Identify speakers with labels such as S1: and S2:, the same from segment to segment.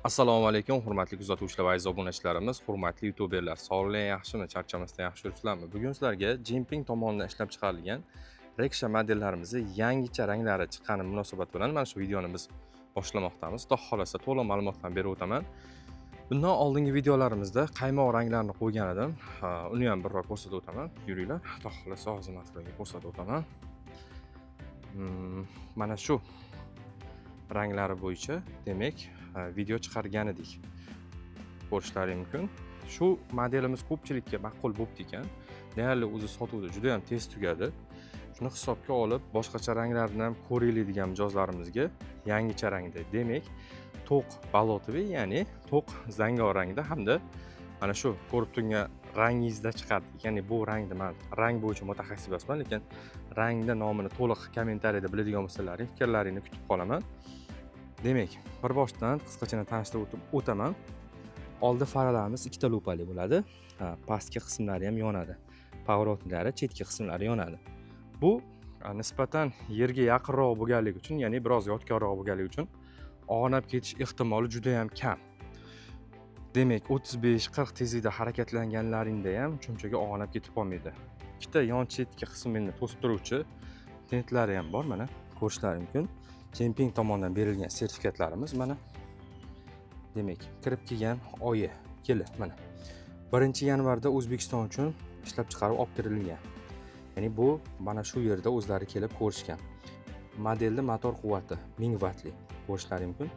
S1: Assalomu alaykum, hurmatli kuzatuvchilar va aziz obunachilarimiz, hurmatli youtuberlar. Sog'lik yaxshimi, charchamasdan yaxshi yuribsizlarmi? Bugun sizlarga Jinping tomonidan ishlab chiqarilgan Reksha modellarimizni yangicha ranglari chiqqani munosabati bilan mana shu videoni biz boshlamoqdamiz. Xudo xohlasa, to'liq ma'lumotlarni berib o'taman. Bundan oldingi videolarimizda qaymoq ranglarini qo'ygan edim. Ha, uni ham biror ko'rsatib o'taman. Yuringlar, xudo xohlasa, hozir man sizlarga ko'rsatib o'taman. Mana shu ranglari bo'yicha, demak, video chiqargan edik. Ko'rishlari mumkin. Shu modelimiz ko'pchilikka ma'qul bo'pti ekan. Deyarli o'zi sotuvda juda ham tez tugadi. Shuni hisobga olib, boshqacha ranglarni ham ko'raylik degan mijozlarimizga yangicha rangda, demak, to'q болотовый, ya'ni to'q zangor rangda hamda mana shu ko'rib turgan rangingizda chiqardik. Ya'ni bu rangni man rang bo'yicha mutaxassis emasman, lekin rangni nomini to'liq kommentariyada biladigan bo'lsalaring, fikrlaringni kutib qolaman. Demak, bir boshdan qisqachana tanishtirib o'tib o'taman. Oldi faralarimiz ikkita lupali bo'ladi. Ha, pastki qismlari ham yonadi. Поворотlari, chetki qismlari yonadi. Bu nisbatan yerga yaqinroq bo'lganligi uchun, ya'ni biroz yotganroq bo'lganligi uchun og'nab ketish ehtimoli juda ham kam. Demak, 35-40 tezlikda harakatlanganlaringda ham chumchuga og'nab ketib qolmaydi. Ikkita yon chetki qismini to'sib turuvchi tentlari ham bor, mana ko'rishlari mumkin. Jinping tomonidan berilgan sertifikatlarimiz mana. Demak, kirib kelgan oyi yili mana. 1-yanvarda O'zbekiston uchun ishlab chiqarib olib kirilgan. Ya'ni bu mana shu yerda o'zlari kelib ko'rishgan. Modelni motor quvvati 1000 vatli, ko'rishlari mumkin.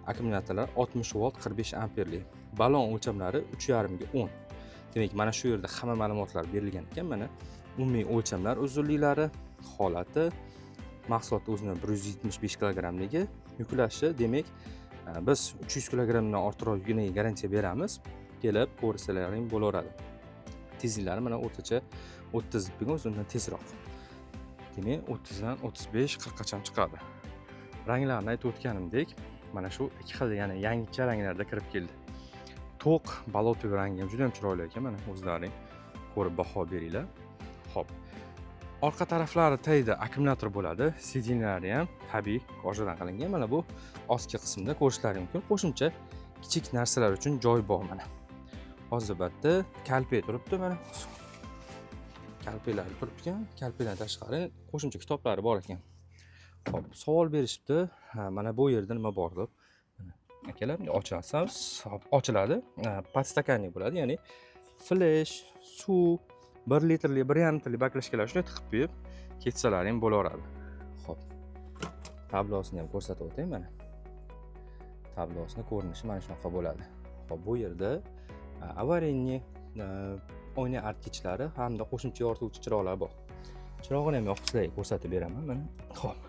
S1: Akkumulyatorlar 60 volt 45 amperli. Balon o'lchamlari 3,5 ga 10. Demak, mana shu yerda hamma ma'lumotlar berilgan ekan. Mana umumiy o'lchamlar, uzunliklari, holati, mahsulot o'zini 175 kilogrammligi, yuklashi. Demak, biz 300 kilogrammdan ortiqroq yukiniga garantiya beramiz. Kelib ko'rsalaring bo'laveradi. Tezliklari mana o'rtacha 30 bugun, o'zi undan tezroq. Demak, 30 dan 35, 40 gacha chiqadi. Ranglarni aytib o'tganimdek, mana shu ikki xil, ya'ni yangicha ranglarda kirib keldi. To'q болотовый rangi ham juda ham chiroyli ekan, mana o'zlaring ko'rib baho beringlar. Xo'p. Orqa taraflari tagida akkumulyator bo'ladi. Сиденья lari ham tabiiy кожа dan qilingan. Mana bu ostki qismda ko'rishlari mumkin. Qo'shimcha kichik narsalar uchun joy bor mana. Hozir bu yerda kalpe turibdi mana. Kalpelar turibdi ekan. Kalpedan tashqari qo'shimcha kitoblari bor ekan. Xo'p, savol berishibdi. Ha, mana bu yerda nima bor deb. Mana akalar, bunday ochasiz, hop, ochiladi. Подстаканник bo'ladi, ya'ni flesh, suv, 1 litrli, 1,5 litrli баклажка lar shunday tiqib qo'yib ketsalar ham bo'laveradi. Xo'p. Tablosini ham ko'rsatib o'tay mana. Tablosini ko'rinishi mana shunaqa bo'ladi. Xo'p, bu yerda аварийный oyna artgichlari hamda qo'shimcha yorituvchi chiroqlar bor. Chirog'ini ham yoqib sizlarga ko'rsatib beraman mana. Xo'p.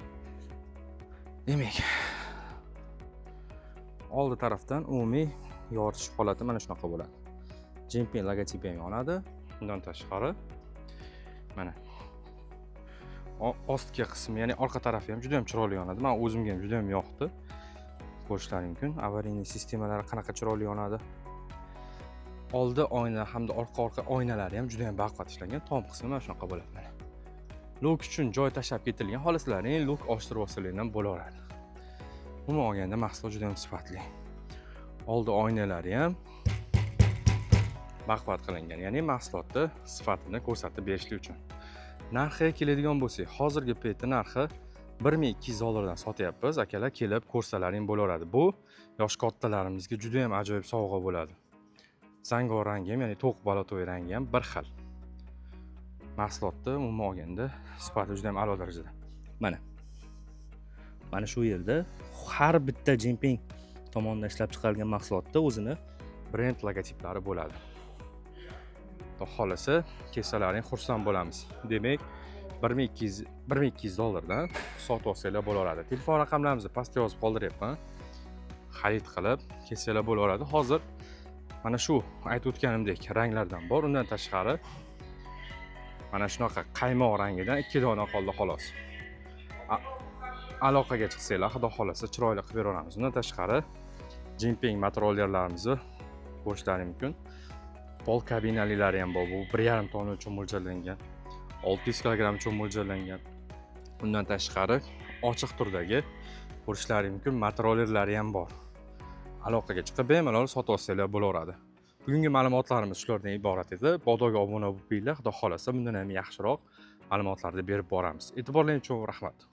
S1: Demak, oldi tarafdan umumiy yoritish holati mana shunaqa bo'ladi. Jinping logotipi ham yonadi. Undan tashqari mana ostki qismi, ya'ni orqa tarafi ham juda ham chiroyli yonadi. Men o'zimga ham juda ham yoqdi. Ko'rishlari mumkin. Аварийный sistemalari qanaqa chiroyli yonadi. Oldi oyna hamda orqa oynalari ham juda ham baquvvat ishlangan. Tom qismi mana shunaqa bo'ladi mana. Люк uchun joy tashlab ketilgan. Xohlasalaring люк ochtirib olsalar ham bo'laveradi. Umuman olganda mahsulot juda ham sifatli. Oldi oynalari ham baquvvat qilingan, ya'ni mahsulotni sifatini ko'rsatib berishlik uchun. Narxiga keladigan bo'lsak, hozirgi paytda narxi 1200 dollardan sotyapmiz. Akalar, kelib ko'rsalaring bo'laveradi. Bu yosh kattalarimizga juda ham ajoyib sovg'a bo'ladi. Zangor rangi ham, ya'ni to'q болотовый rangi ham bir xil. Mahsulotni umuman olganda sifati juda ham a'lo darajada.
S2: Mana. Mana shu yerda har bitta Jinping tomonidan ishlab chiqarilgan mahsulotda o'zini
S1: brend logotiplari bo'ladi. Xudo xohlasa, kelsalaring xursand bo'lamiz. Demak, 1200 1200 dollardan sotib olsanglar bo'laveradi. Telefon raqamlarimizni pastga yozib qoldiryapman. Xarid qilib kelsanglar bo'laveradi. Hozir mana shu aytib o'tganimdek ranglardan bor. Undan tashqari mana shunaqa qaymoq rangidan ikki dona qoldi xolos. Aloqaga chiqsanglar, xudo xohlasa, chiroyli qilib beraveramiz. Undan tashqari Jinping motorollerlarimizni ko'rishlari mumkin. Pol kabinalilari ham bor. Bu 1,5 tonna uchun mo'ljallangan. 600 kilogramm uchun mo'ljallangan. Undan tashqari ochiq turdagi, ko'rishlari mumkin, motorollerlari ham bor. Aloqaga chiqib, bemalol sotib olsanglar bo'laveradi. Bugungi ma'lumotlarimiz shulardan iborat edi. Bog'dorga obuna bo'lib qo'yinglar, xudo xohlasa bundan ham yaxshiroq ma'lumotlarni berib boramiz. E'tiborlaring uchun rahmat.